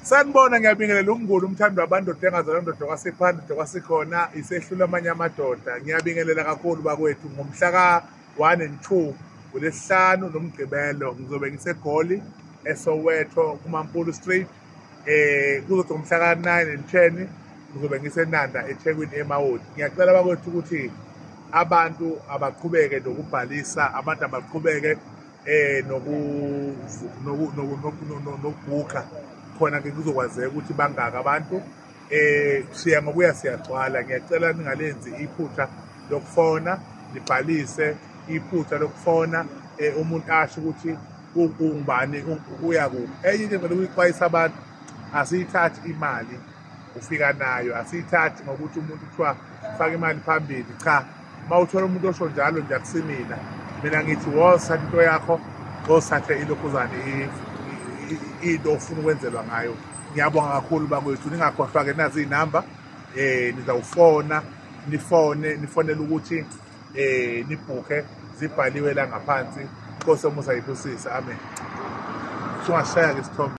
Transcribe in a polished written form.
Sanibona, ngiyabingelela umnguni umthando wabandoda engazalwa ndoda kwasiphanda ndoda kwasikhona isehlula amanye amadoda. Ngiyabingelela kakhulu bakwethu ngomhla ka-1 and 2 uLwesihlanu noMgqibelo ngizobe ngiseGoli eSoweto kuMampulu Street. Kuzothi ngomhla ka-9 and 10 ngizobe ngiseNanda eThekwini eMawoti. Ngiyacela bakwethu ukuthi abantu abaqhubeke nokubhalisa, abantu abaqhubeke nokubhukha khona ke kuzokwazeka ukuthi bangaka abantu. Siya ngokuya siyagcwala. Ngiyacela ningalenzi iphutha lokufona, nibhalise iphutha lokufona, umuntu asho ukuthi ungubani uya kuphi. Enye into engicela ukuyixwayisa abantu, asiyithathi imali ufika nayo, asiyithathi ngokuthi umuntu kuthiwa faka imali phambili. Cha, uma uthola umuntu osho njalo nje akusimina. Mina ngithi wosatha into yakho, wosathe ilokhuzane into ofuna ukwenzelwa ngayo. Ngiyabonga kakhulu bakwethu, ningakhohlwa-ke nazi iy'namba, nizawufona, nifone, nifonele ukuthi nibhukhe, zibhaliwe la ngaphansi. Inkosi yomusa ayibusise, amen. Sungashaya-ke isithombe.